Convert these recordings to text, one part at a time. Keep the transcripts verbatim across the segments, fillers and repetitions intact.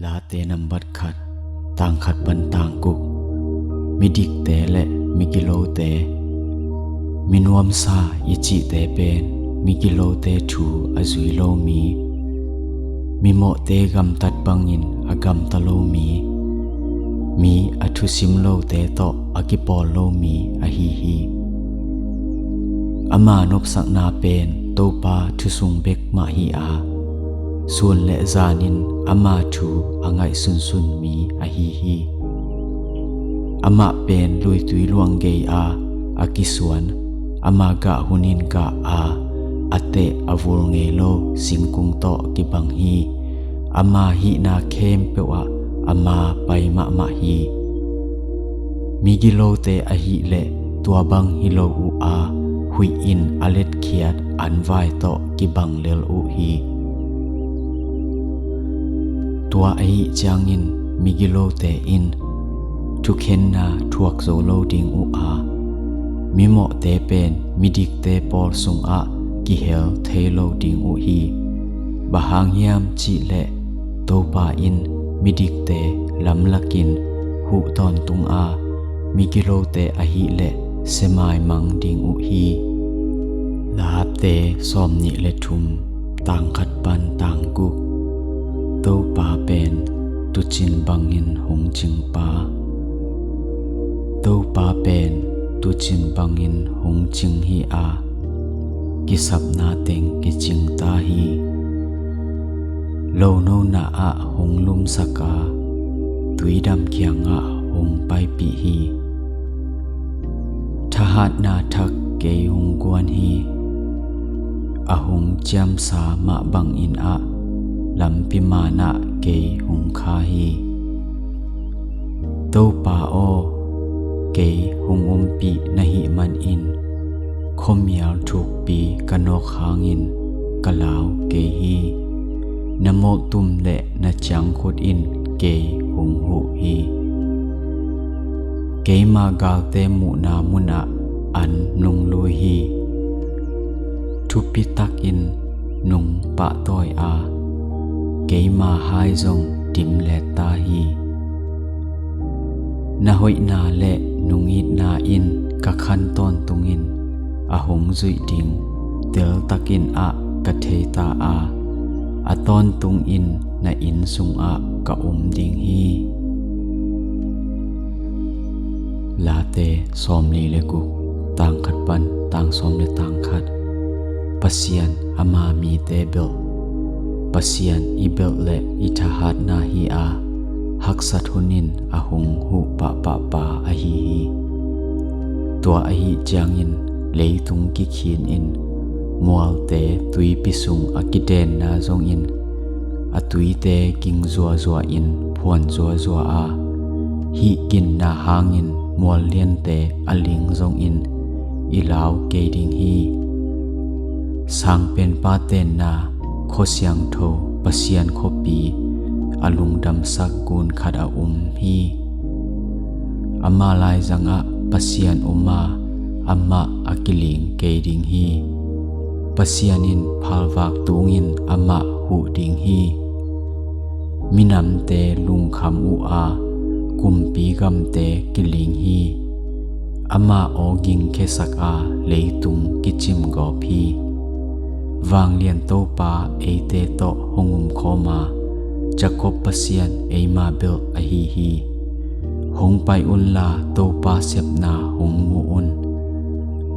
Late nambat khat, tang khat pan tang guk. Midikte le migilote. Minuamsa i cihte pen migilote thu a zui lo mi, mimawhte gamtat bangin a gamta lo mi, mi a thusim lote tawh a kipawl lo mi ahi hi. Ama nopsakna pen Topa thusung bek mah hi a, sun le zanin ama thu a ngaihsunsun mi ahi hi. Amah pen luitui luang gei a, a kisuan, ama gah hunin gah a, a teh a vul ngei lo singkung tawh kibang hi. Ama hihna khempeuh ah ama pai mahmah hi. Migilote ahih leh tua bang hi lo uh a, huih in a letkhiat anvai tawh kibang lel uh hi. Tua ahih ciangin migilote in thukhenna thuak zo lo ding uh a, mimawhte pen midikte pawl sungah kihel thei lo ding uh hi. Bang hang hiam cih leh Topa in midikte lamlakin huh tawntung a, migilote ahih leh semaimang ding uh hi. Late sawmnih le thum, tang khat pan tang guk. Topa pen tuucin bangin hong cingpa. Topa pen tuucin bangin hong cing hi a, kisapna teng kicing ta hi. Lonona ah hong lumsak a, tuidam kiangah hong paipih hi. Thahatna thak kei hong guan hi. A hong ciamsa mah bangin ah lampi manah kei hong kha hi. Topa aw, kei hong ompih na hih manin khuamial thukpi ka nawk hangin ka lau kei hi. Na mawhtum le na ciangkhut in kei hong huh hi. Keima galte muhna munah an nung lui hi. Thupi takin nung pahtawi a, keima hai zong dimlet ta hi. Na hoihna le nungitna in ka khan tawntungin a hong zuih ding teltakin ah ka thei ta a, a tawntungin na inn sungah ka um ding hi. Late sawmli le guk, tang khat pan tang sawm le tang khat. Pasian ama mite belh. Pasian i belh le i thahatna hi a, haksat hunin a hong huh pahpahpa ahi hi. Tua ahi ciangin leitung kikhin in mualte tuipi sung a kidenna zongin a tuite ging zuazua in phuan zuazua a, hih ginna hangin mual liante a ling zongin i lau kei ding hi. Sangpenpa tenna khua siangtho Pasian khuapi a lungdamsak gun khat a um hi. Ama laizangah Pasian um a, amah a kiling kei ding hi. Pasian in phalvak tungin amah huh ding hi. Minamte lungkham uh a, kumpi gamte kiling hi. Ama aw gingkhiasak a, leitung kicimgawp hi. Vanglian Topa eite tawh hong umkhawm a, Jacob Pasian eima belh ahi hi. Hong pai unla Topa sepna hong mu un.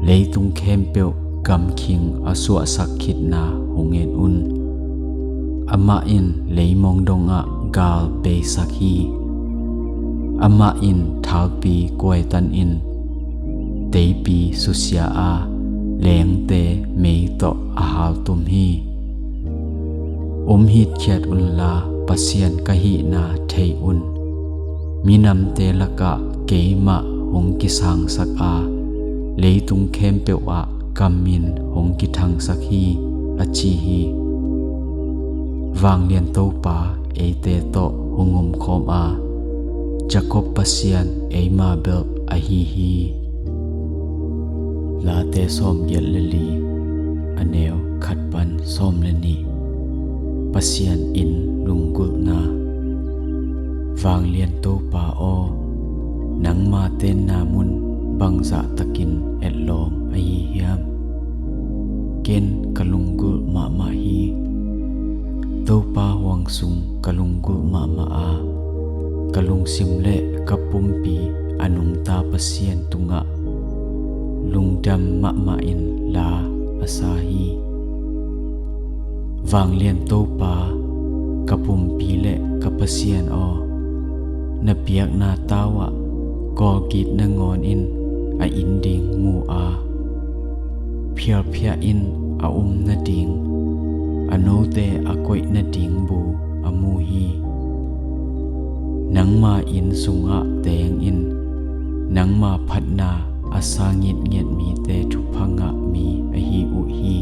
Leitung khempeuh gamkhing a suahsak khitna hong en un. Amah in leimong dongah gal beisak hi. Amah in thalpi kuaitanin teipi susia a, leengte mei tawh a haltum hi. Um hitkhiat unla Pasian ka hihna thei un. Minamte lakah keimah hong kisangsak a, leitung khempeuh ah ka min hong kithangsak hi, a ci hi. Vanglian Topa eite tawh hong omkhawm a, Jacob Pasian eima belh ahi hi. Late sawmgiat le li, a neu khat pan sawm le nih. Pasian in lunggulhna. Vanglian Topa aw, nangma tenna mun bangzah takin etlawm ahi hiam? Ken ka lunggulh mahmah hi. Topa huang sung ka lunggulh mahmah a, ka lungsim le ka pumpi a nungta Pasian tungah lungdam mahmah in la a sa hi. Vanglian Topa, ka pumpi le ka Pasian aw, na biakna tau ah kawlgit nangawn in a inn ding mu a, phialphiah in a um nading, a note a koih nading bu a mu hi. Nangma inn sungah teng in, nangma phatna a sa ngitngiat mite thupha ngah mi ahi uh hi.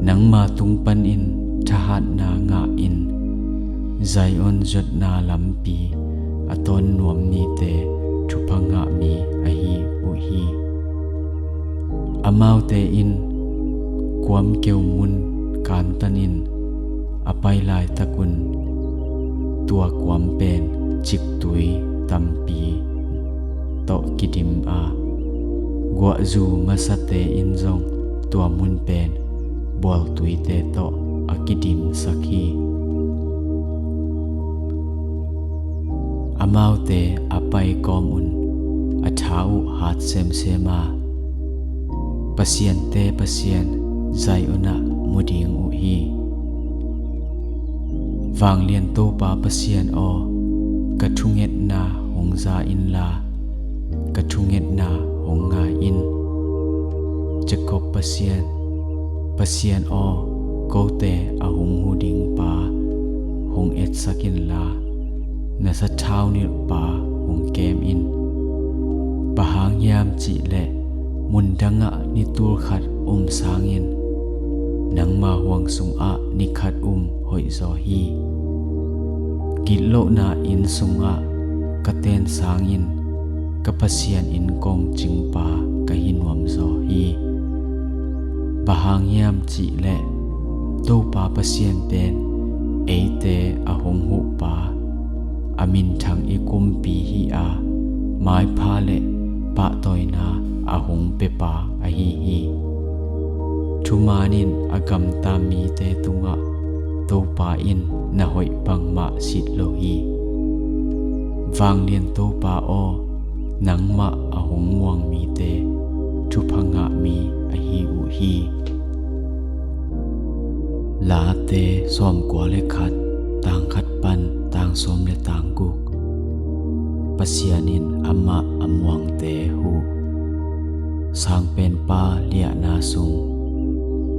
Nangma tung panin thahatna ngah in, Zion zuatna lampi a tawn nuam mite thupha ngah mi ahi uh hi. Amaute in kuam keu mun kantan in a pai laitakun, tua kuam pen ciktui tampi tawh kidim a, guahzu masate in zong tua mun pen bualtuite tawh a kidimsak hi. Amaute a pai kawm un a tha uh hat semsem a, pasiante Pasian Zion ah mu ding uh hi. Vanglian Topa Pasian aw, ka thungetna hong za inla, ka thungetna hong ngai in. Jacob Pasian, Pasian aw, kote a hong hu ding pa hong etsak inla, na sathau nilh pa hong kem in. Bang hang hiam cihleh mundangah ni tul khat um sangin nangma huang sungah ni khat um hoihzaw hi. Gitlohna inn sungah ka ten sangin ka Pasian inn kong cingpa ka hi nuamzaw hi. Bang hang hiam cihleh Topa Pasian pen eite a hong huhpa, a minthang i kumpi hi a, maipha le pahtawina a hong pepa ahi hi. Thuman in a gamta mite tungah Topa in na hoih bangmah sit lo hi. Vanglian Topa aw, nangmah a hong muang mite thupha ngah mi ahi uh hi. Late sawmkua le khat, tang khat pan tang sawm le tang guk. Pasian in amah a muangte huh. Sangpenpa liahna sung,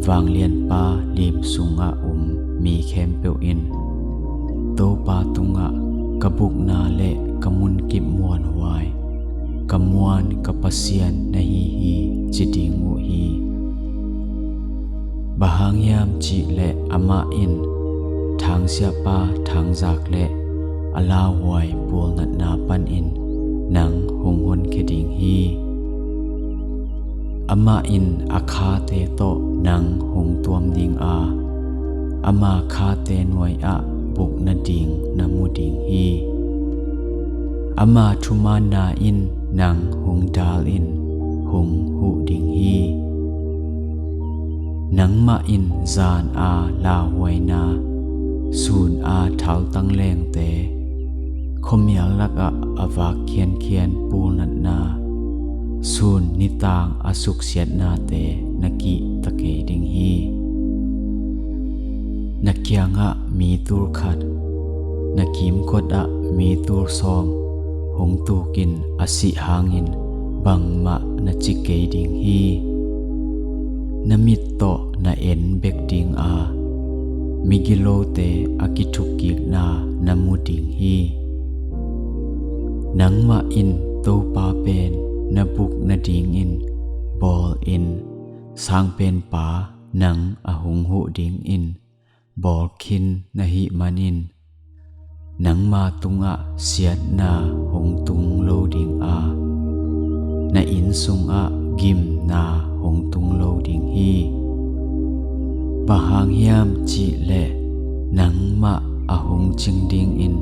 vanglianpa lim sungah um mi khempeuh in Topa tungah ka bukna le ka munkip muanhuai, ka muan ka Pasian na hi hi ci ding uh hi. Bang hang hiam cihleh amah in thangsiahpa thangzak le a lauhuai pulnatna panin nang hong honkhia ding hi. Amah in a khate tawh nang hong tuam ding a, ama khate nuai-ah buk nading na mu ding hi. Ama thumaanna in nang hong dal in hong huh ding hi. Nangmah in zan a lauhuaina, sun a thaltang lengte, khuamial lakah a vak khiankhian pulnatna, sun nitang a suksiatnate na kihta kei ding hi. Na kiangah mi tul khat, na kimkotah mi tul sawm hong tukin a sih hangin bangmah na ci kei ding hi. Na mit tawh na en bek ding a, migilote a kithukkikna na mu ding hi. Nangmah in Topa pen na buk nadingin bawl in, Sangpenpa nang a hong huh dingin bawl khin na hih manin, nangma tungah siatna hong tung lo ding a, na inn sungah gimna hong tung lo ding hi. Bang hang hiam cihleh nangmah a hong cing dingin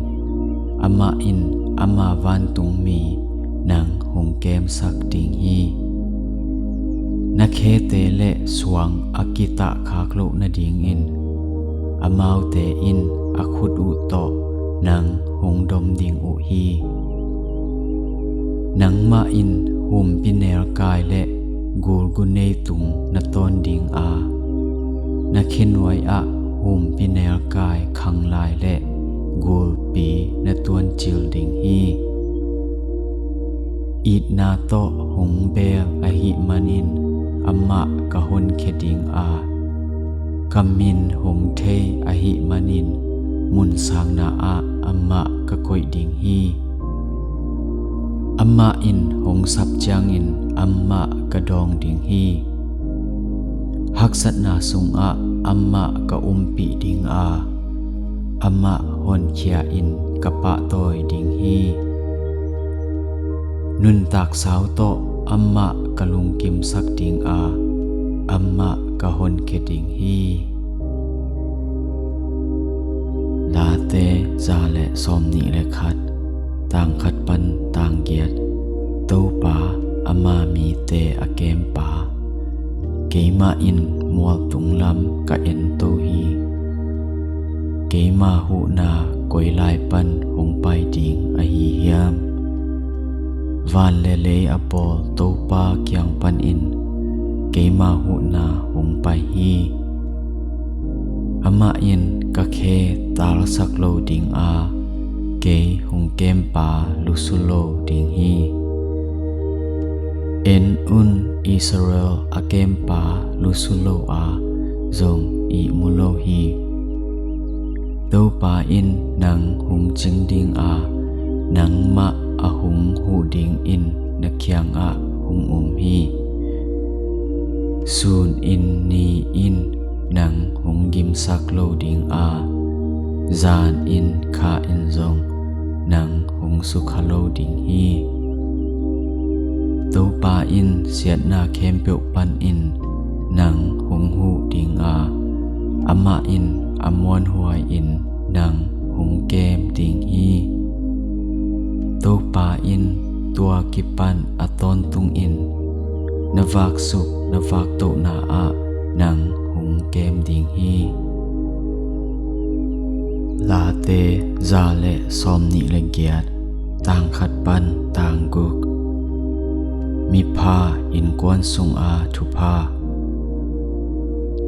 amah in ama vantungmi nang hong kemsak ding hi. Na khete le suang a kitahkhak loh nadingin amaute in a khut uh tawh nang hong dom ding uh hi. Nangmah in humpi nelkai le gulgu neitung na tawn ding a, na khenuai ah humpi nelkai khanglai le gulpi na tuancil ding hi. Itna tawh hong beel ahih manin amah ka honkhia ding a, ka min hong thei ahih manin munsangna ah amah ka koih ding hi. Amah in hong sap ciangin amah ka dawng ding hi. Haksatna sungah amah ka umpih ding a, amah honkhia in ka pahtawi ding hi. Nuntak sau tawh amah ka lungkimsak ding a, amah ka honkhia ding hi. Late za le sawmnih le khat, tang khat pan tang giat. Topa, ama mite a kempa, keimah in mualtung lam ka ento hi. Keima huhna koi lai pan hong pai ding ahi hiam? Van le lei a bawl Topa kiang panin keima huhna hong pai hi. Amah in ka khe talsak lo ding a, kei hong kempa lusu lo ding hi. En un, Israel a kempa lusu lo a, zong ihmu lo hi. Topa in nang hong cing ding a, nangmah a hong huh dingin na kiangah hong um hi. Sun in ni in nang hong gimsak lo ding a, zan in kha in zong nang hong sukha lo ding hi. Topa in siatna khempeuh panin nang hong huh ding a, amah in a muanhuai-in nang hong kem ding hi. Topa in tua kipan a tawntungin na vaksuk na vaktohna ah nang hong kem ding hi. Late za le sawmnih le giat, tang khat pan tang guk. Mipha innkuan sunga thupha.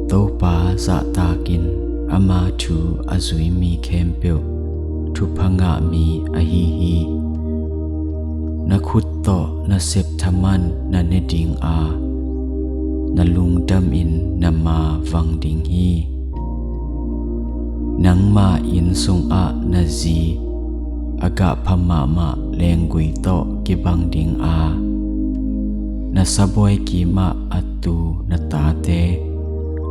Topa zahtakin ama thu a zui mi khempeuh thupha ngah mi ahi hi. Na khut tawh na sep thaman na ne ding a, na lungdamin na ma vang ding hi. Nangma inn sungah na zi a gahpha mahmah lenggui tawh kibang ding a, na sabuai kimah a tu na tate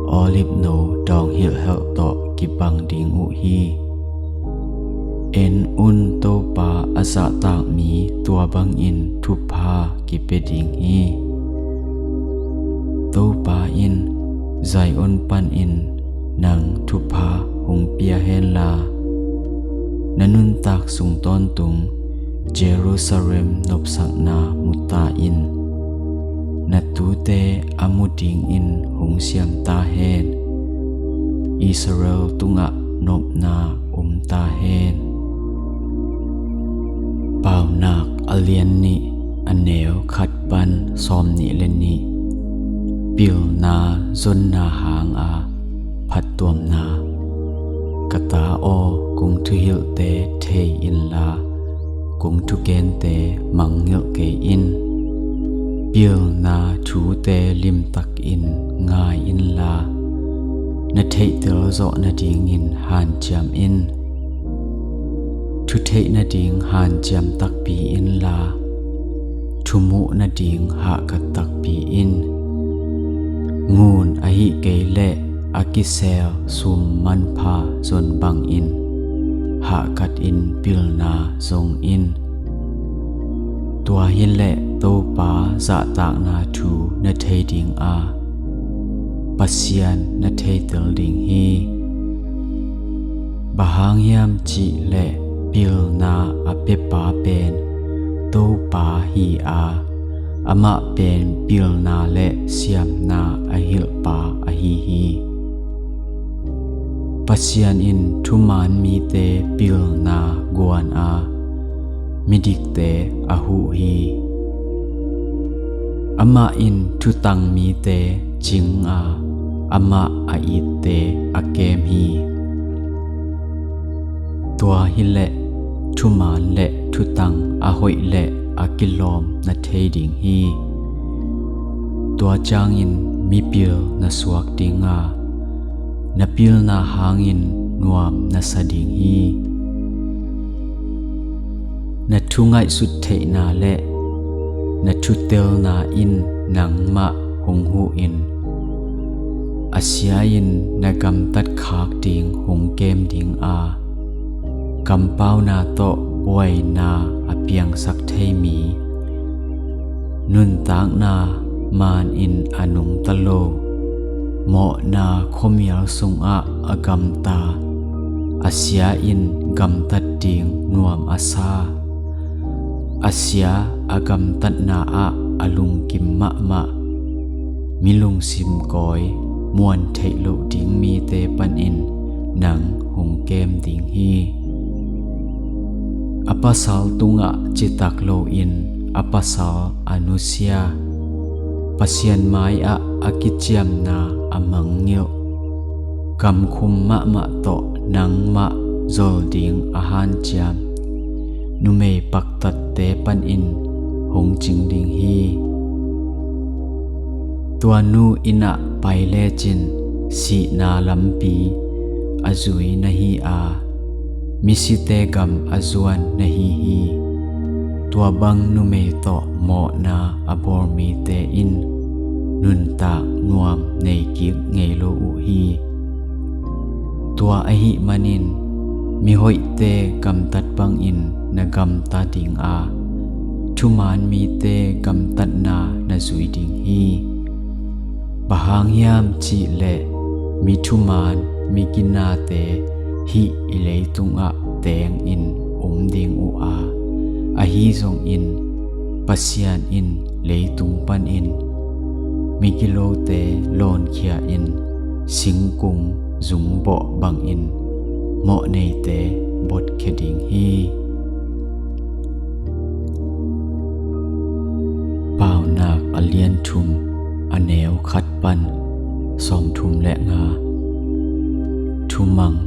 olive no dawng hilhhelh tawh kibang ding uh hi. En un, Topa a zahtak mi tua bangin thupha kipia ding hi. Topa in Zion panin nang thupha hong pia henla, na nuntak sung tawntung Jerusalem nopsakna mu ta in. Na tute a mu dingin hong siam ta hen. Israel tungah nopna om ta hen. Paunak a lian nih, a neu khat pan sawmnih le nih. Pilna zonna hanga phattuamna. Ka ta aw, kong thuhilhte thei inla, kong thugente mangngilh kei in. Pilna thute limtakin ngai inla, na theihtel zawh nadingin hanciam in. Thutheih nading hanciam takpi inla, thumuh nading hahkat takpi in. Ngun ahih kei leh a kisel sum manpha zon bangin hahkatin pilna zong in. Tua hileh Topa zahtakna thu na thei ding a, Pasian na theitel ding hi. Bang hang hiam cih leh pilna a piapa pen Topa hi a, amah pen pilna le siamna a hilhpa ahi hi. Pasian in thuman mite pilna guan a, midikte a huh hi. Amah in thutang mite cing a, amah a itte a kem hi. Tua hileh thuman le thutang a hoih le a kilawm na thei ding hi. Tua ciangin mipil na suak ding a, na pilna hangin nuam na sa ding hi. Na thungaihsut theihna le na thutelna in nangmah hong huh in, a sia in na gamtat khak ding hong kem ding a, kampauna tawh buaina a piangsak thei mi, nuntakna man in a nungta lo, mawhna khuamial sungah a gamta, a sia in gamtat ding nuam a sa, a sia a gamtatna ah a lungkim mahmah, mi lungsim kawi, muan theih loh ding mite panin nang hong kem ding hi. A pasal tungah citak loin a pasal a nusia, Pasian mai-ah a kiciamna a mangngilh, kamkhum mahmah tawh nangmah zol ding a hanciam numei paktatte panin hong cing ding hi. Tua nu inn ah pai lecin sihna lampi a zui na hi a, misite gam a zuan na hi hi. Tua bang numei tawh mawhna a bawl mite in nuntak nuam nei kik ngei lo uh hi. Tua ahih manin mihoihte gamtat bangin na gamta ding a, thuman mite gamtatna na zui ding hi. Bang hang hiam cih leh mi thuman, mi ginate hih i leitung ah tengin om ding uh a, ahi zongin Pasian in leitung panin migilote lawnkhia in singkung zungbawh bangin mawhneite botkhia ding hi. Paunak a lian thum, a neu khat pan sawmthum le nga. Thumang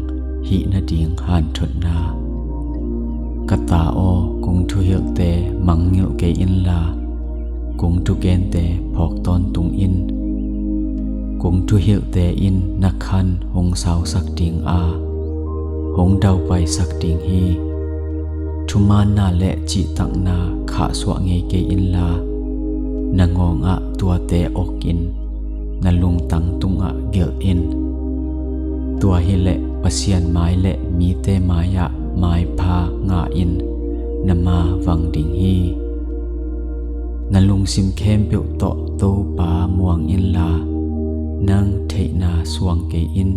hih nading hanthotna. Ka ta aw, kong thuhilhte mangngilh kei inla, kong thugente phawk tawntung in. Kong thuhilhte in na khan hong sausak ding a, hong daupaisak ding hi. Thumaanna le cihtakna khahsuah ngei kei inla, na ngawngah tuate awkin na lungtang tungah gelh in. Tua hileh Pasian mai le mite mai-ah maipha ngah in na ma vang ding hi. Na lungsim khempeuh tawh Topa muang inla, nang theihna suang kei in.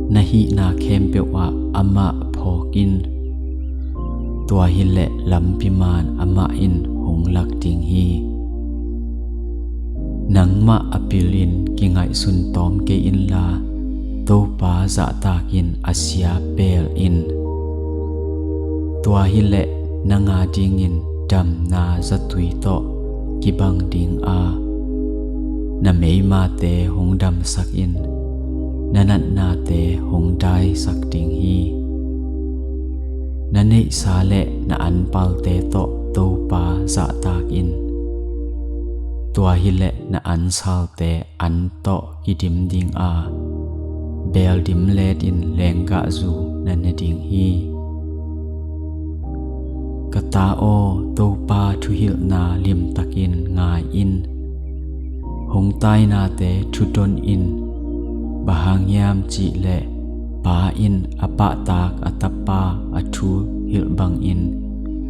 Na hihna khempeuh ah amah phawk in. Tua hileh lampi man amah in hong lak ding hi. Nangmah a pilin kingaihsun tawm kei inla, Topa zahtakin a sia pel in. Tua hileh nang adingin damna zatui tawh kibang ding a, na meimate hong damsak in, na natnate hong daisak ding hi. Na neihsa le na anpalte tawh Topa zahtak in. Tua hileh na ansalte an tawh kidim ding a, beel dim letin lenggahzu na ne ding hi. Ka ta aw, Topa thuhilhna limtakin ngai in. Hong tainate thudon in. Bang hang hiam cih leh pa in a pahtak a tapa a thuhilh bangin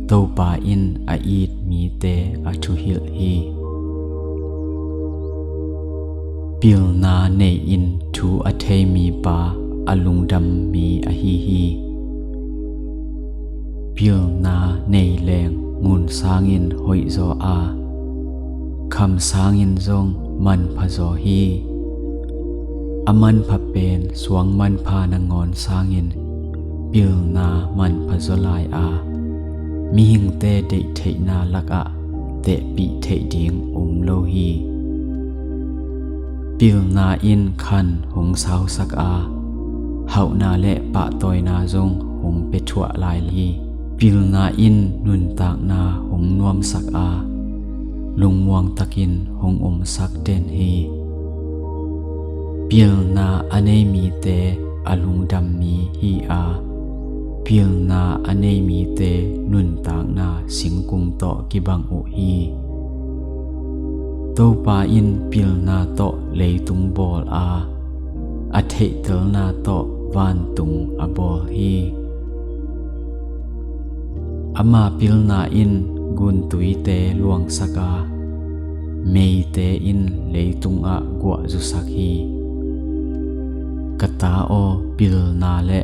Topa in a it mite a thuhilh hi. Pilna nei-in thu a thei mipa a lungdam mi ahi hi. Pilna nei leng ngun sangin hoihzaw a, kham sangin zong manphazaw hi. A manpha pen suang manpha nangawn sangin pilna manphazaw lai a, mihingte deihtheihna lakah tehpih theih ding om lo hi. Pilna in khan hong sausak a, hauhna le pahtawina zong hong pia thuah lai hi. Pilna in nuntakna hong nuamsak a, lungmuang takin hong omsak den hi. Pilna a nei mite a lungdam mi hi a, pilna a nei mite nuntakna singkung tawh kibang uh hi. Topa in pilna tawh leitung bawl a, a theihtelna tawh vantung a bawl hi. Ama pilna in guntuite luangsak a, meite in leitungah guahzusak hi. Ka ta aw, pilna le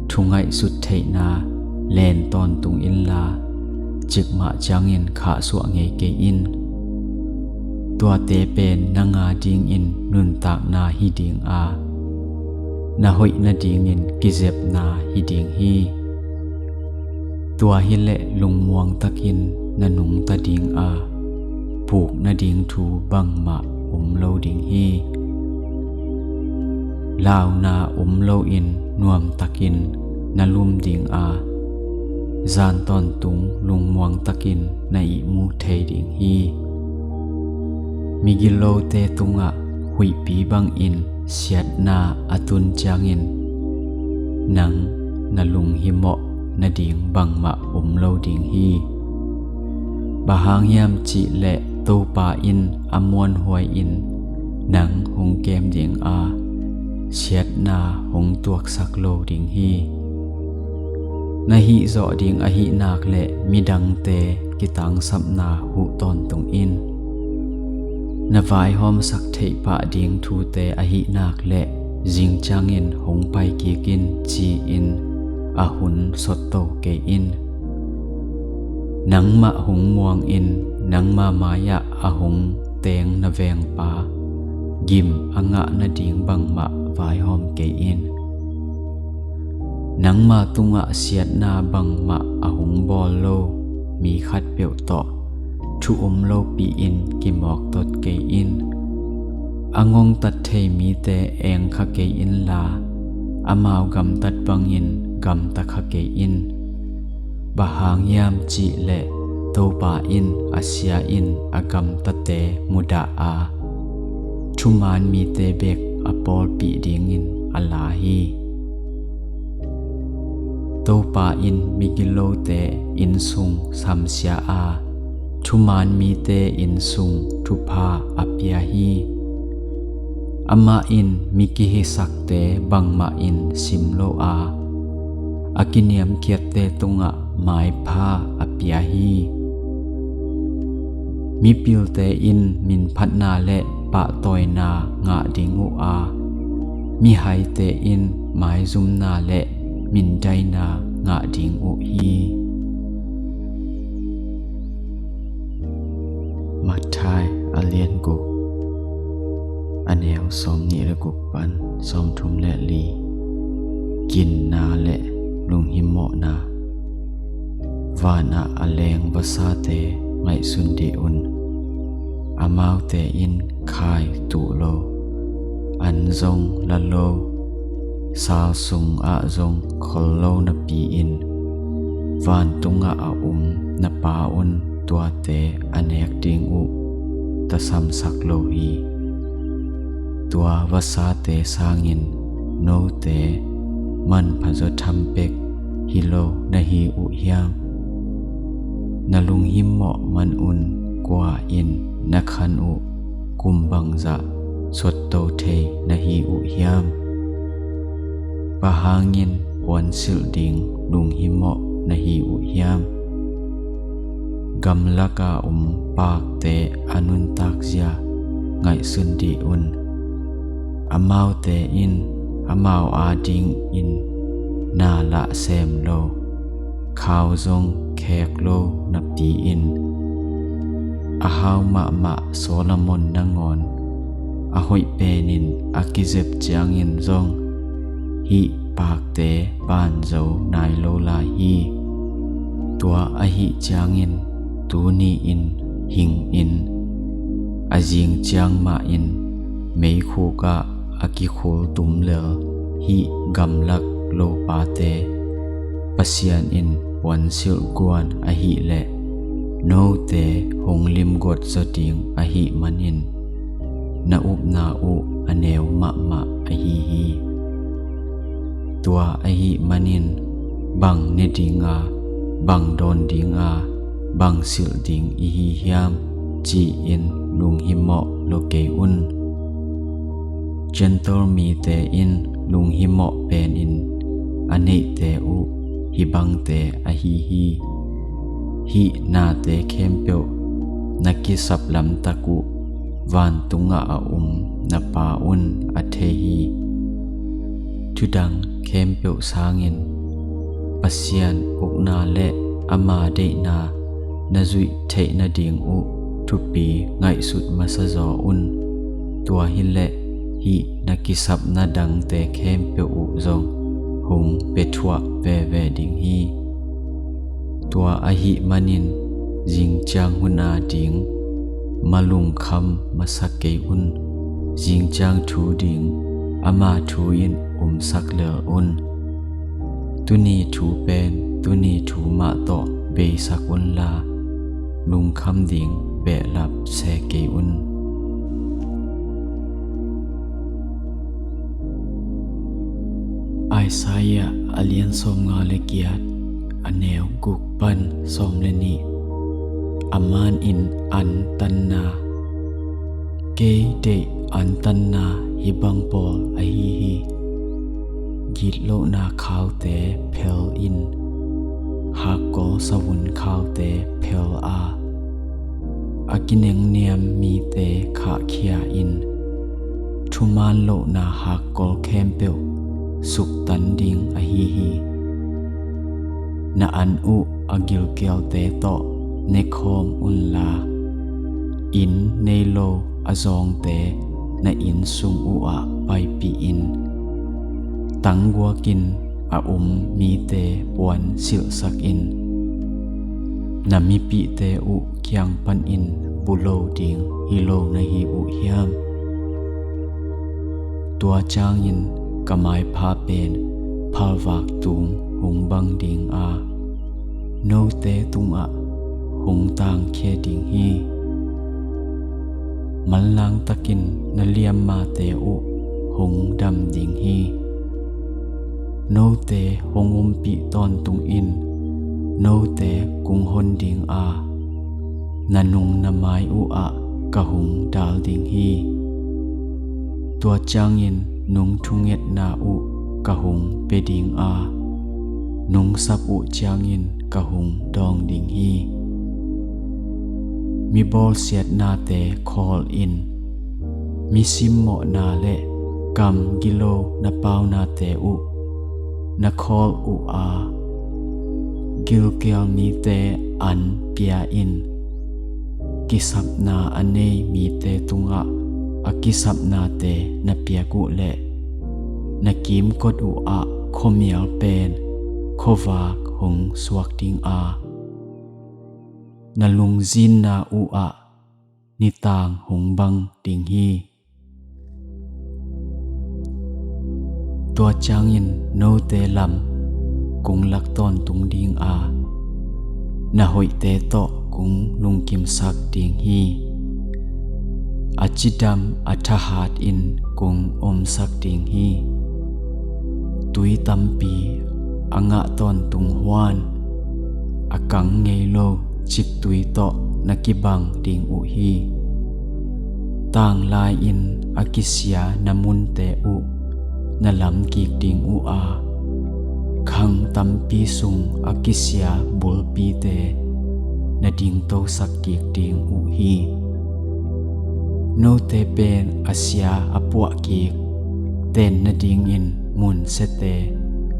thungaihsut theihna len tawntung inla, cikmah ciangin khahsuah ngei kei in. Tuate pen nang a dingin nuntakna hi ding a, na hoih nadingin kizepna hi ding hi. Tua hileh lungmuang takin na nungta ding a, puk nading thu bangmah om lo ding hi. Launa om loin nuamtakin na lum ding a, zan tawntung lungmuang takin na ihmu thei ding hi. Migilote tungah huihpi bangin siatna a tun ciangin nang na lunghimawh nading bangmah om lo ding hi. Bang hang hiam cihleh Topa in a muanhuai-in nang hong kem ding a, siatna hong tuaksak lo ding hi. Na hihzawh ding ahih nak le midangte kitangsapna huh tawntung in. Na vaihawmsak theih pah ding thute ahih nak le zing ciangin hong pai kik in ci-in a hun sotto kei in. Nangmah hong muangin nangma mai-ah a hong teng na vengpa gim a ngah nading bangmah vaihawm kei in. Nangma tungah siatna bangmah a hong bawl lo mi khatpeuh tawh thu um lopi-in kimawktot kei in. A ngongtat thei mite engkha kei inla, amau gamtat bangin gamta kha kei in. Bang hang hiam cihleh Topa in a sia in a gamtate mudah a, thumaan mite bek a pawlpih dingin a la hi. Topa in migilote innsung samsia a, thumaan mite innsung thupha a pia hi. Amah in mi kihisakte bangmah in sim lo a, a kiniamkhiatte tungah maipha a pia hi. Mipilte in minphatna le pahtawina ngah ding uh a, mihaite in maizumna le mindaina ngah ding uh hi. Matthai a lian guk, a neu sawmnih le guk pan sawmthum le li. Ginna le lunghimawhna. Vanah a leng vasate ngaihsun dih un. Amaute in khai tuh lo, an zong la lo, sal sungah zong khol lo napi-in vantungah a um na Pa un tuate a nek ding uh tasamsak lo hi. Tua vasate sangin note manphazaw tham pek hi lo na hi uh hiam? Na lunghimawh man un kua in na khan uh kum bangzah sotto thei na hi uh hiam? Bang hangin puansilh ding lunghimawh na hi uh hiam? Gamlaka um pakte a nuntakzia ngaihsun dih un. Amaute in amau adingin na lah sem lo, khau zong khek lo napi-in, a hau mahmah Solomon nangawn a hoih penin a kizep ciangin zong hih pakte pan zo nai lo lai hi. Tua ahih ciangin tuni-in hingin, a zing ciang mahin meikhuk ah a kikhul tum lel hih gamlak lopate Pasian in puansilh guan ahih leh, note hong limgot zaw ding ahih manin na upna uh a neu mahmah ahi hi. Tua ahih manin bang ne dinga, bang dawn dinga, bang silh ding i hi hiam, ci-in lunghimawh lo kei un. Gentile mite in lunghimawh penin a neihte uh hih bangte ahi hi. Hih nate khempeuh na kisap lamtak uh vantungah a um na Pa un a thei hi. Thudang khempeuh sangin Pasian ukna le ama deihna na zuih theih nading uh thupi ngaihsut masa zaw un. Tua hileh hih na kisapna dangte khempeuh uh zong hong pia thuah veve ding hi. Tua ahih manin zingciang hun a ding malungkham masa kei un. Zingciang thu ding ama thu in umsak lel un. Tuni thu pen tuni thu mah tawh beisak unla, lungkham ding behlap se kei un. Isaiah a lian sawmnga le giat, a neu guk pan sawm le nih. A man in antanna. Kei deih antanna hih bang pawl ahi hi. Gitlohna khaute phel in, hakkol savun khaute phel a, a kinengniam mite khahkhia in, thuman lohna hakkol khempeuh suktan ding ahi hi. Na an uh a gilkialte tawh nekhawm unla, inn nei lo a zawngte na inn sung uhah paipih in, tangguakin a um mite puan silhsak in, na mipihte uh kiang panin bu lo ding hi lo na hi uh hiam? Tua ciangin ka maipha pen phalvak tung hong bang ding a, note tungah hong tangkhia ding hi. Manlang takin na liammate uh hong dam ding hi. Note hong umpih tawntung in note kung hon ding a, na nung na mai uhah ka hong dal ding hi. Tua ciangin nung thungetna uh ka hong pia ding a, nungsap uh ciangin ka hong dawng ding hi. Mi bawlsiatnate khawl in, mi simmawhna le kam gilo na paunate uh na khawl uh a, gilkial mite an pia in, kisapna a nei mite tungah a kisapnate na piak uh leh, na kimkot uhah khuamial pen khuavak hong suak ding a, na lungzinna uhah nitang hong bang ding hi. Tua ciangin note lam kung lak tawntung ding a, na hoihte tawh kung lungkimsak ding hi. A cidam a thahat in kung omsak ding hi. Tui tampi a ngah tawntung huan a kang ngei lo ciktui tawh na kibang ding uh hi. Tanglai-in a kisia na munte uh na lam kik ding uh a, khang tampi sung a kisia bulpite na dingtosak kik ding uh hi. Note pen a sia a puah kik ten nadingin mun siate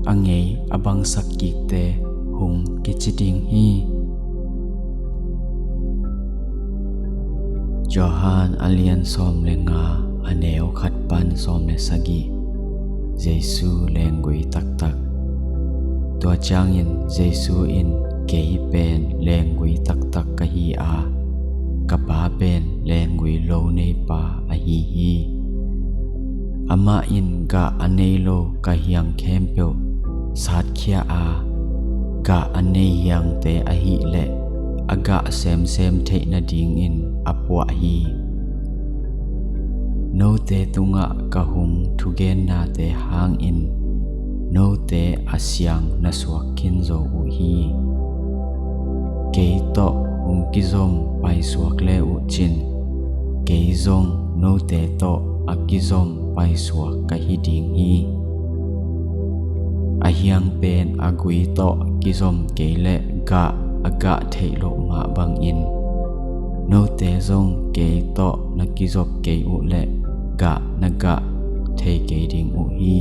a ngei a bangsak kikte hong kici ding hi. Johan a lian sawm le nga, a neu khat pan sawm le sagih. Jesu lenggui taktak. Tua ciangin Jesu in, "Kei pen lenggui taktak ka hi a, ka Pa pen lenggui lo neipa ahi hi. Amah in gah a nei lo ka hiang khempeuh satkhia a, gah a nei hiangte ahih leh a gah semsem theih nadingin a puah hi. Note tungah ka hong thugennate hangin note a siang na suak khin zo uh hi. Kei tawh hong kizom paisuak le uh cin, kei zong note tawh a kizom paisuak ka hi ding hi. A hiang pen a gui tawh kizom kei leh gah a gah theih loh mah bangin, note zong kei tawh na kizop kei uh leh gah na gah thei kei ding uh hi.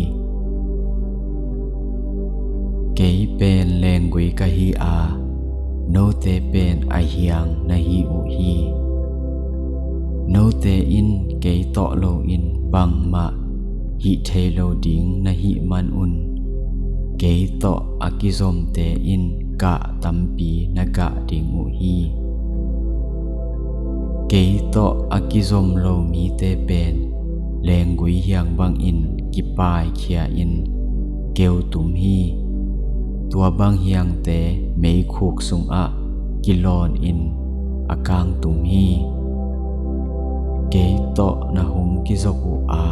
Kei pen lenggui ka hi a, note pen a hiang na hi uh hi. Note in kei tawh loin bangmah hih thei lo ding na hih manun, kei tawh a kizomte in gah tampi na gah ding uh hi. Kei tawh a kizom lo mite pen lenggui hiang bangin kipaaikhia-in keu tum hi. Tua bang hiangte meikhuk sungah kilawnin a kang tum hi. Kei tawh na hong kizop uh a,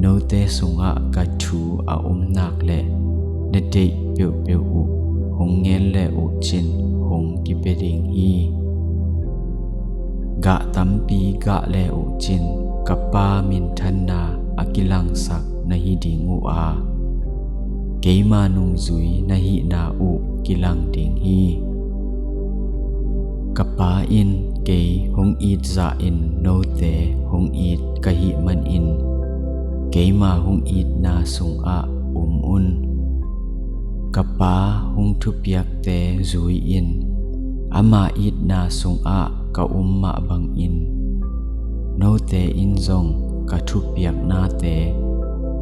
note sungah ka thu a om nak leh na deih peuhpeuh uh hong ngen le uh cin hong kipia ding hi. Gah tampi gah le uh cin ka Pa minthanna a kilangsak na hi ding uh a, keima nungzui na hihna uh kilang ding hi. Ka Pa in kei hong it zahin note hong it ka hih manin, keima hong itna sungah om un. Ka Pa hong thupiakte zui-in ama itna sungah ka om mah bangin, note in zong ka thupiaknate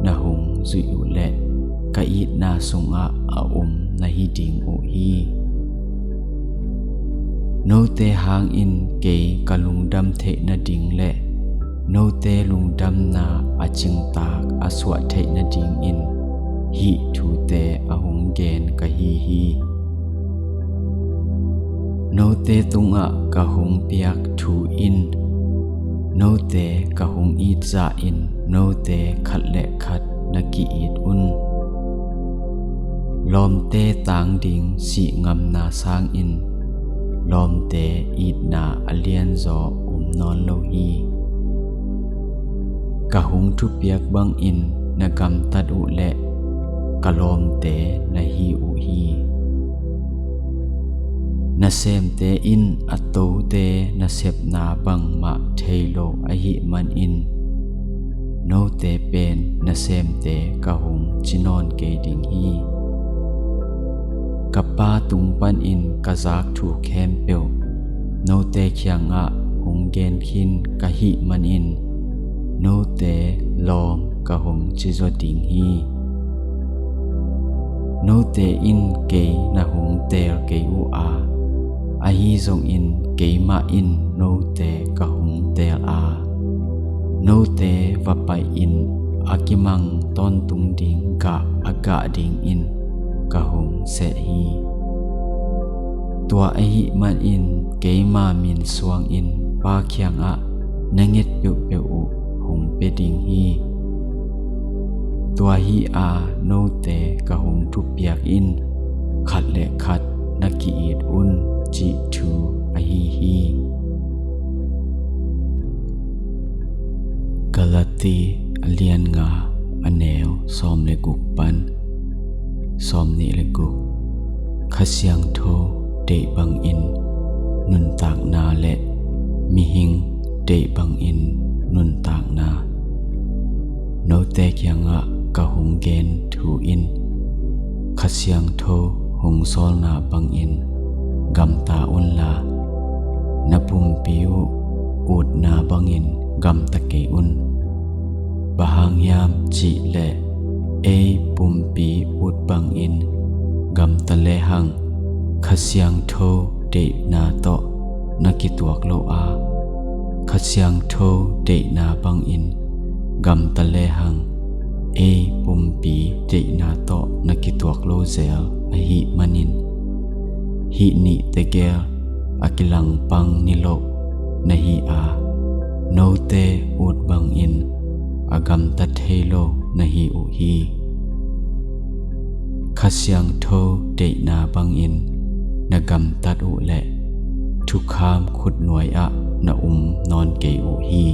na hong zuih uh leh ka itna sungah a om na hi ding uh hi. Note hangin kei ka lungdam theih nading leh note lungdamna a cingtak a suah theih nadingin hih thute a hong gen ka hi hi. Note tungah ka hong piak thu in note ka hong it zahin note khat le khat na ki-it un. Lawmte tang ding sihngamna sangin lawmte itna a lianzaw om nawn lo hi. Ka hong thupiak bangin na gamtat uh leh ka lawmte na hi uh hi. Nasemte in a tote nasepna bangmah thei lo ahih manin, note pen nasemte ka hong ci nawn kei ding hi. Ka Pa tung panin ka zak thu khempeuh note kiangah hong gen khin ka hih manin, note lawm ka hong ci zaw ding hi. Note in kei na hong teel kei uh a, ahi zongin keimah in note ka hong teel a, note va pai-in a kimang tawntung ding gah a gah dingin ka hong seh hi. Tua ahih manin keima min suangin Pa kiangah na nget peuhpeuh uh hong pia ding hi. Tua hi a, note ka hong thupiak in khat le khat na ki-it un, cih thu ahi hi. Galati a lian nga, a neu sawm le guk pan sawm nih le guk. Kha Siangtho deih bangin nuntakna le mihing deih bangin nuntakna note kiangah ka hong gen thu in Kha Siangtho hong sawlna bangin gamta unla, na pumpi uh utna bangin gamta kei un. Bang hang hiam cih leh ei pumpi ut bangin gamta lehang Kha Siangtho deihna tawh na kituak lo a, Kha Siangtho deihna bangin gamta lehang ei pumpi deihna tawh na kituak lo zel ahih manin hih nih tegel a kilangpang niloh na hi a, note ut bangin a gamta thei lo na hi uh hi. Kha Siangtho deihna bangin na gamtat uh leh thukham khutnuai ah na um nawn kei uh hi.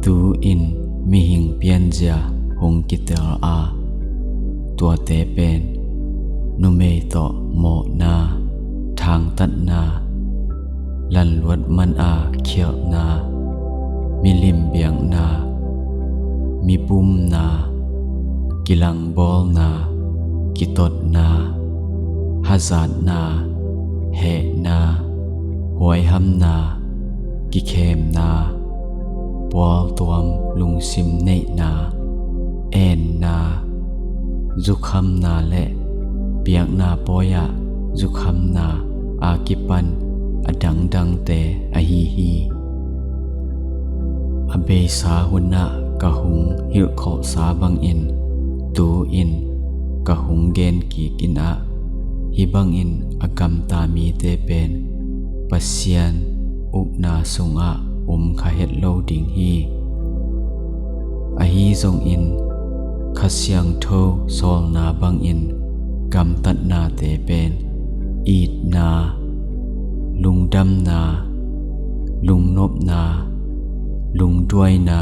Tu-in mihing pianzia hong kitel a, tuate pen numei tawh mawhna, thangtatna, lanluat man a khialhna, milim biakna, mipumna, kilangbawlna, kitotna, hazatna, hehna, huaihamna, kikhemna, pualtuam lungsim neihna, enna, zukhamna le biakna pawi-ah zukhamna a kipan a dangdangte ahi hi. A beisa hunah ka hong hilhkhawhsa bangin tu-in ka hong gen kik in ah, hih bangin a gamta mite pen Pasian ukna sungah um kha het lo ding hi. Ahi zongin Kha Siangtho sawlna bangin gamtatnate pen itna, lungdamna, lungnopna, lungduaina,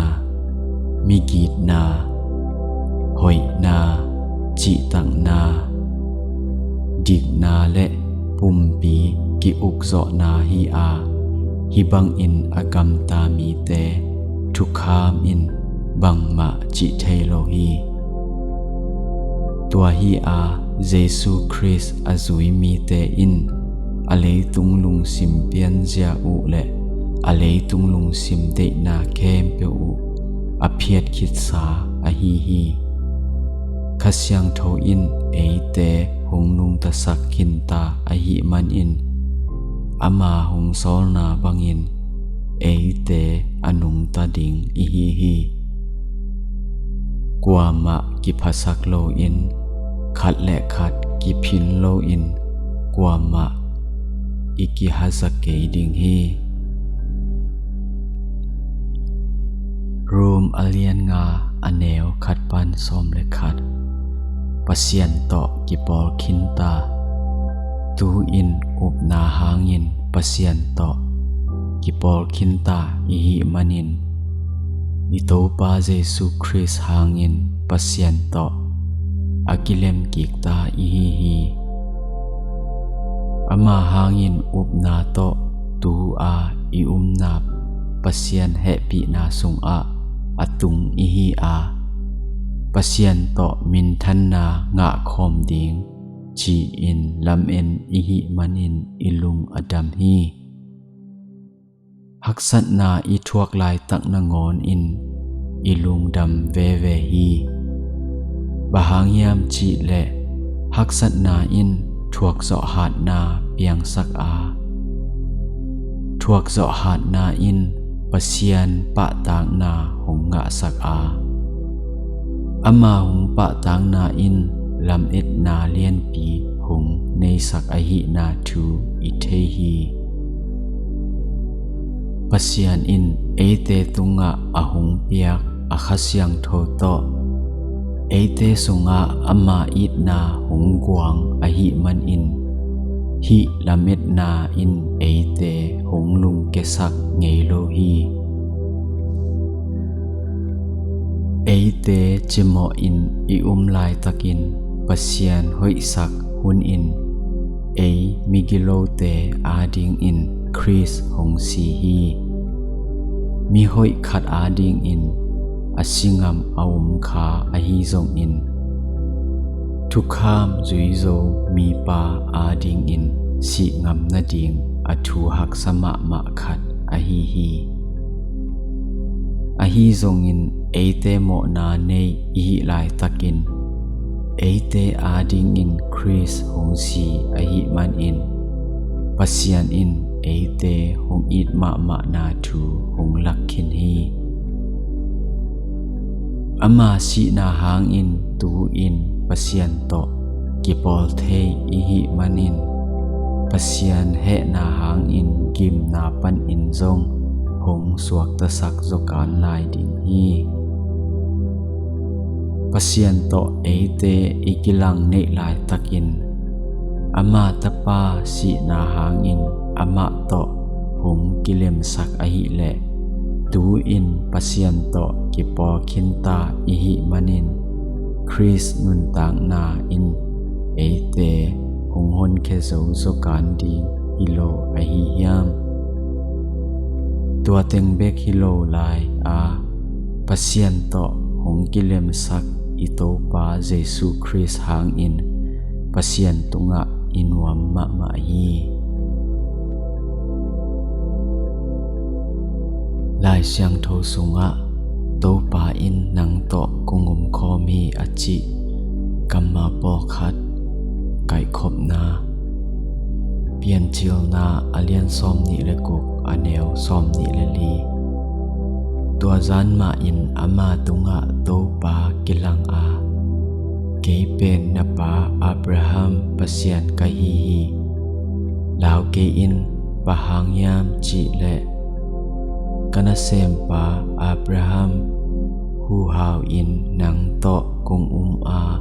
migitna, hoihna, cihtakna, dikna le pumpi ki-ukzawhna hi a, hih bangin a gamta mite thukham in bangmah cih thei lo hi. Tua hi a, Jesu Khrist a zui mite in a leitung lungsim pianzia uh le a leitung lungsim deihna khempeuh uh a phiat khitsa ahi hi. Kha Siangtho in eite hong nungtasak khinta ahih manin ama hong sawlna bangin eite a nungta ding ihi hi. Kuamah kiphasak loin, khat le khat kiphin loin, kuamah i kihaza kei ding hi. Rom a lian nga, a neu khat pan sawm le khat. Pasian tawh kipawl khinta. Tu-in upna hangin Pasian tawh kipawl khinta ihih manin, i Topa Jesu Khrist hangin Pasian tawh a kilemkikta ihi hi. Ama hangin upna tawh tu-a i umna Pasian hehpihna sungah a tung ihi a, Pasian tawh minthanna ngahkhawm ding ci-in lamen ihih manin i lung a dam hi. Haksatna i thuak laitak nangawnin i lungdam veve hi. Bang hang hiam cihleh haksatna in thuakzawh hatna piangsak a, thuakzawh hatna in Pasian pahtakna hong ngahsak a, ama hong pahtakna in lametna lianpi hong neisak ahihna thu i thei hi. Pasian in eite tungah a hong piak a Kha Siangtho tawh eite sungah ama itna hong guang ahih manin, hih lametna in eite hong lungkiasak ngei lo hi. Eite cimawhin i um laitakin Pasian hoihsak hunin ei migilote adingin Khrist hong si hi. Mihoih khat adingin a si ngam a um kha ahi zongin, thukham zuizo mipa adingin sih ngam nading a thu haksa mahmah khat ahi hi. Ahi zongin eite mawhna nei i hih laitakin, eite adingin Khrist hong si ahih manin, Pasian in eite hong it mahmahna thu hong lak khin hi. Ama sihna hangin tu-in Pasian tawh kipawl thei i hih manin, Pasian hehna hangin gimna panin zong hong suaktasak zawkan lai ding hi. Pasian tawh eite i kilang neih laitakin, ama Tapa sihna hangin amah tawh hong kilemsak ahileh, tu-in Pasian tawh kipawl khinta i hih manin, Khrist nuntakna in eite hong honkhia zo zawkan ding hi lo ahi hiam? Tua teng bek hi lo lai a, Pasian tawh hong kilemsak i Topa Jesu Khrist hangin Pasian tungah i nuam mahmah hi. Lai Siangtho sungah, "Topa in nang tawh kong omkhawm hi," a cih kammal pawlkhat kaihkhopna, Piancilna a lian sawm nih le guk, a neu sawm nih le li. Tua zan mahin ama tungah Topa kilang a, "Kei pen na pa Abraham Pasian ka hi hi. Lau kei in, bang hang hiam cih leh, ka nasempa Abraham huhau in nang tawh kong um a,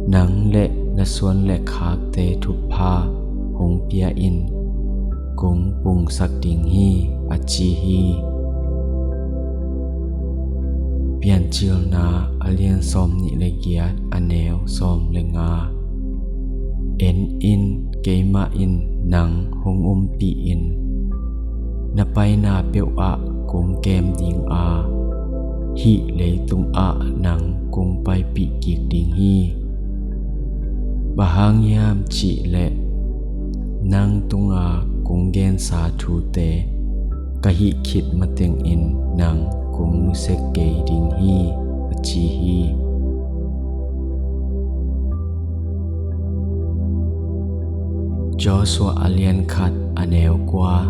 nang le na suan le khakte thupha hong pia-in kong pungsak ding hi," a ci hi. Piancilna a lian sawm nih le giat, a neu sawm le nga. "En in, keimah in nang hong umpih in, na paina peuhah kong kem ding a, hih leitungah nang kong paipih kik ding hi. Bang hang hiam cih leh, nang tunga kong gensa thute ka hih khit matengin nang kong nusia kei ding hi," a ci hi. Joshua a lian khat, a neu kua.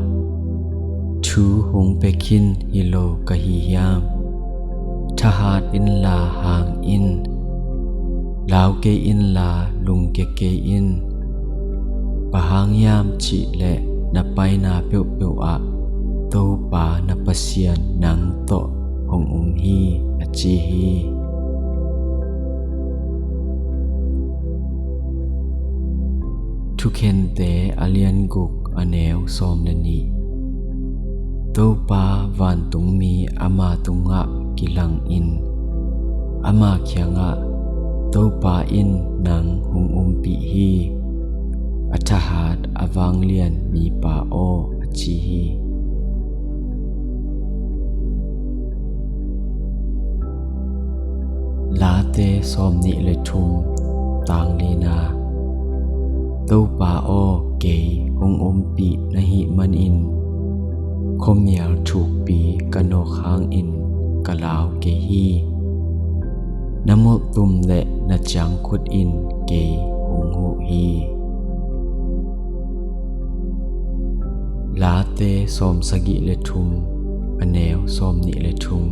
"Thu hong pia khin hi lo ka hi hiam? Thahat inla hang in, lau kei inla lungkia kei in. Bang hang hiam cih leh na paina peuhpeuh ah Topa na Pasian nang tawh hong um hi," a ci hi. Thukhente a lian guk, a neu sawm le nih. Topa vantungmi ama tungah kilang in, ama kiangah, "Topa in nang hong umpih hi, a thahat a vanglian mipa aw," a ci hi. Late sawm nih le thum, tang lina. "Topa aw, kei hong ompih na hih manin, khuamial thukpi ka nawk hangin ka lau kei hi. Na mulhtum le na ciangkhut in kei hong huh hi." Late sawm sagih le thum, a neu sawm nih le thum.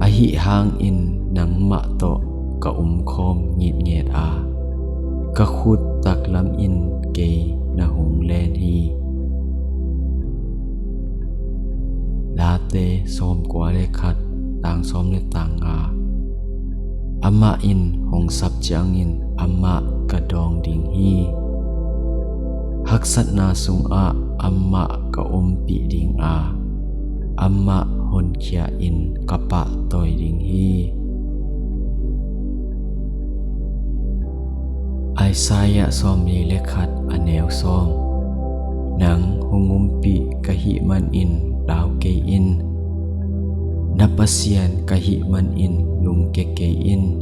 "Ahi hangin nangmah tawh ka umkhawm ngitnget a, ka khut taklam in kei na hong len hi." Late sawm kua le khat, tang sawm le tang nga. "Amah in hong sap ciangin amah ka dawng ding hi. Haksatna sungah amah ka ompih ding a, amah honkhia-in ka pahtawi ding hi." Isaiah sawm li le khat, a neu sawm. "Nang hong ompih ka hih manin lau kei in. Na Pasian ka hih manin lungkia kei in.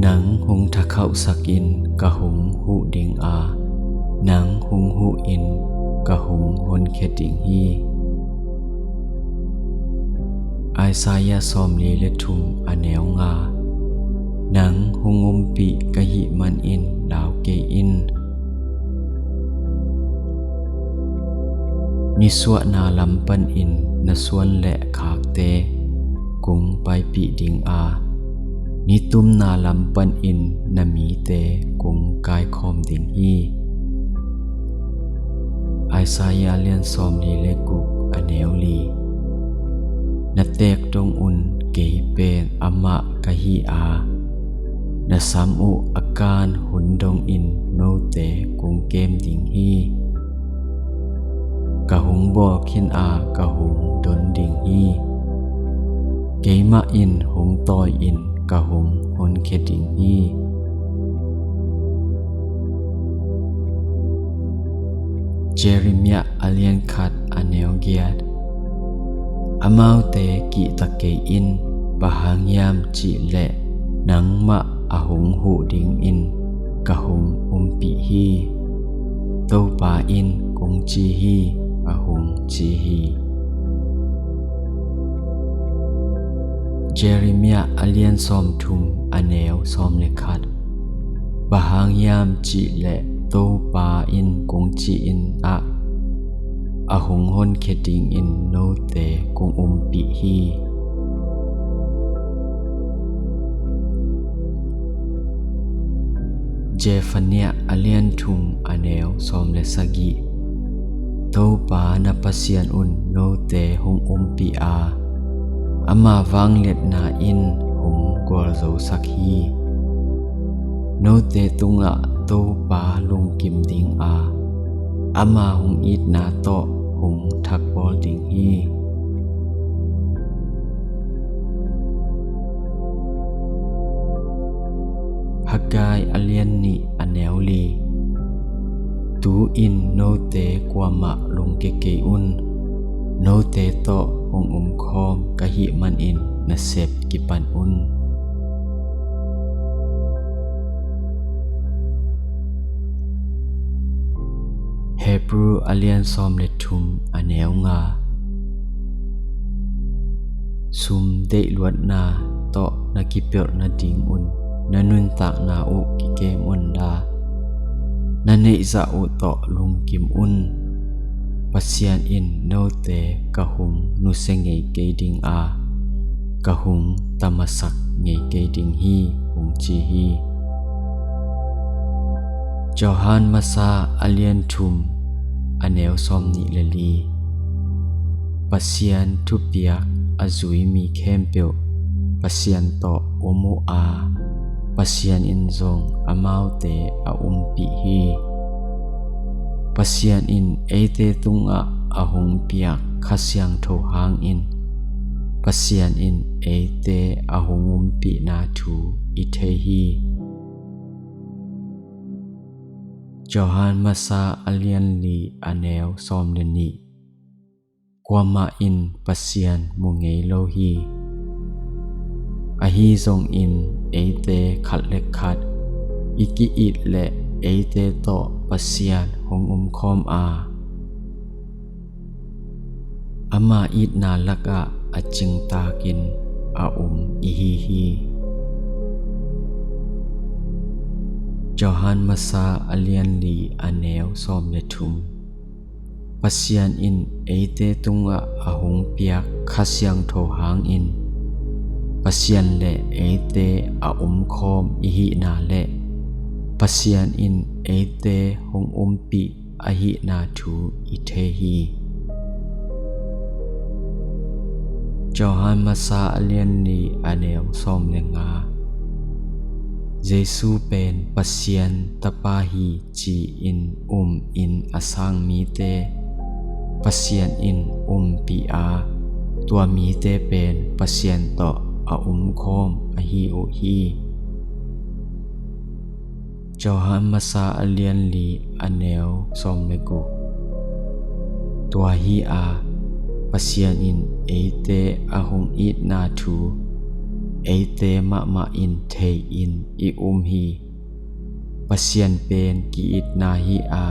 Nang hong thakhauhsakin ka hong huh ding a, nang hong huhin ka hong honkhia ding hi. Isaiah sawmli le thum, a neu nga. Nang hong umpih ka hih manin lau kei in. Nisuahna lam panin na suan le khakte kong paipih ding a, nitumna lam panin na mite kong kaikhawm ding hi. Isaiah lian sawmli le guk, a neu li. Na teek dong un kei pen amah ka hi a, na sam uh a kan hun dongin note kong kem ding hi. Ka hong bawl khin a ka hong don ding hi. Keimah in hong tawi in ka hong honkhia ding hi. Jeremiah a lian khat, a neu giat. Amaute kihta kei in, bang hang hiam cih leh nangmah a hong huh dingin ka hong umpih hi. Topa in kong ci hi, a hong ci hi. Jeremiah a lian sawmthum, a neu sawm le khat. Bang hang hiam cih leh Topa in kong ci-in ah, a hong honkhia dingin note kong umpih hi. Zephaniah a lian thum, a neu sawm le sagih. Topa na Pasian un note hong umpih a, ama vangliatna in hong gualzosak hi. Note tungah Topa lungkim ding a, ama hong itna tawh hong thakbawl ding hi. Haggai a lian nih, a neu li. Tu-in note kuamah lungkia kei un. Note tawh hong omkhawm ka hih manin nasep kipan un. Hebru a lian sawm le thum, a neu nga. Sum deihluatna tawh na kipelh nadingun na nuntakna uh kikem un la, na neihzah uh tawh lungkim un. Pasian in note ka hong nusia ngei kei ding a, ka hong tamasak ngei kei ding hi, hong ci hi. Johan Masa a lian thum, a neu sawm nih le li. Pasian thupiak a zui mi khempeuh Pasian tawh om uh a, Pasian in zong amaute a umpih hi. Pasian in eite tungah a hong piak Kha Siangtho hangin Pasian in eite a hong umpihna thu i thei hi. Johan Masa a lian li, a neu sawm le nih. Kuamah in Pasian mu ngei lo hi. Ahi zongin eite khat le khat i ki-it leh eite tawh Pasian hong omkhawm a, ama itna lakah a cingtakin a om i hi hi. Johan Masa a lian li, a neu sawm le thum. Pasian in eite tungah a hong piak Kha Siangtho hangin Pasian le eite a omkhawm i hihna le Pasian in eite hong umpih ahihna thu i thei hi. Johan Masa a lian li, a neu sawm le nga. Jesu pen Pasian Tapa hi ci-in umin a sang mite Pasian in umpih a, tua mite pen Pasian tawh a omkhawm ahi uh hi. Johan Masa a lian li, a neu sawm le guk. Tua hi a, Pasian in eite a hong itna thu eite mahmah in thei-in i um hi. Pasian pen ki-itna hi a,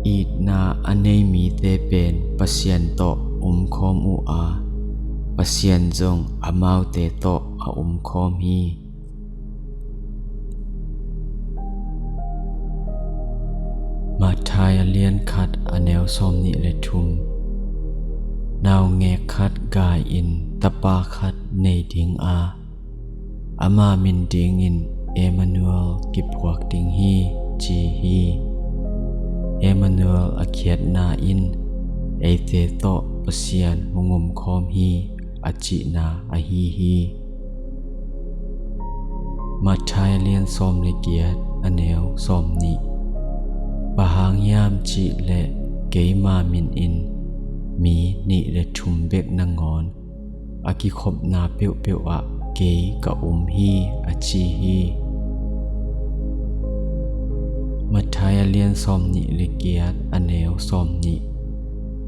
itna a nei mite pen Pasian tawh omkhawm uh a, Pasian zong amaute tawh a omkhawm hi. Matthai a lian khat a neu sawm nih le thum. Naungek khat gai-in tapa khat nei ding a, ama min dingin Emmanuel kiphuak ding hi, ci hi. Emmanuel a khiatna in eite tawh Pasian hong omkhawm hi a cihna ahi hi. Matthai a lian sawm le giat a neu sawm nih. Bang hang hiam cih leh keima min in mi nih le thum bek nangawn a kikhopna peuhpeuh ah kei ka um hi, a ci hi. Matthai a lian sawm nih le giat a neu sawm nih.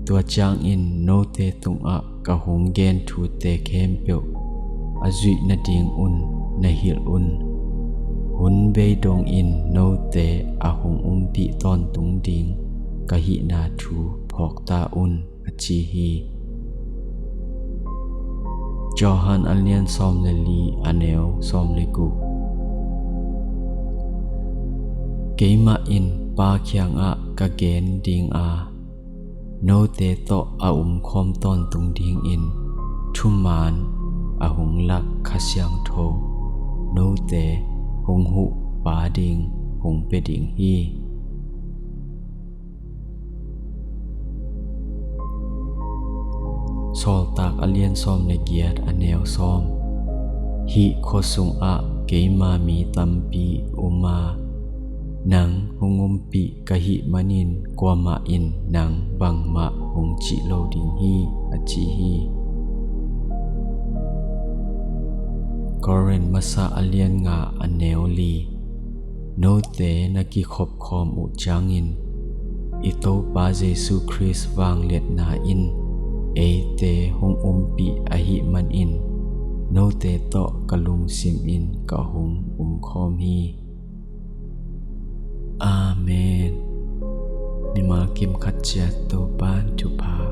Tua ciangin note tungah ka hong gen thute khempeuh a zuih nadingun na hilh un. Hun bei dongin note a hong umpih tawntung ding ka hihna thu phawk ta un, a ci hi. Johan a lian sawm le li a neu sawm le guk. Keimah in Pa kiangah ka gen ding a, note tawh a omkhawm tawntung dingin thuman a hong lak Kha Siangtho note hong huh pa ding hong pia ding hi. Sawltak a lian sawm le giat a neu sawm. Hih khua sungah keima mi tampi um a, nang hong umpih ka hih manin kuamah in nang bangmah hong cih lo ding hi, a ci hi. Korin masa a lian nga a neu li. Note na kikhop khawm uh ciangin i Topa Jesu Khrist vangliatna in eite hong umpih ahih manin note tawh ka lungsim in ka hong umkhawm hi. Amen. Mimal kim khat ciat Topa'n thupha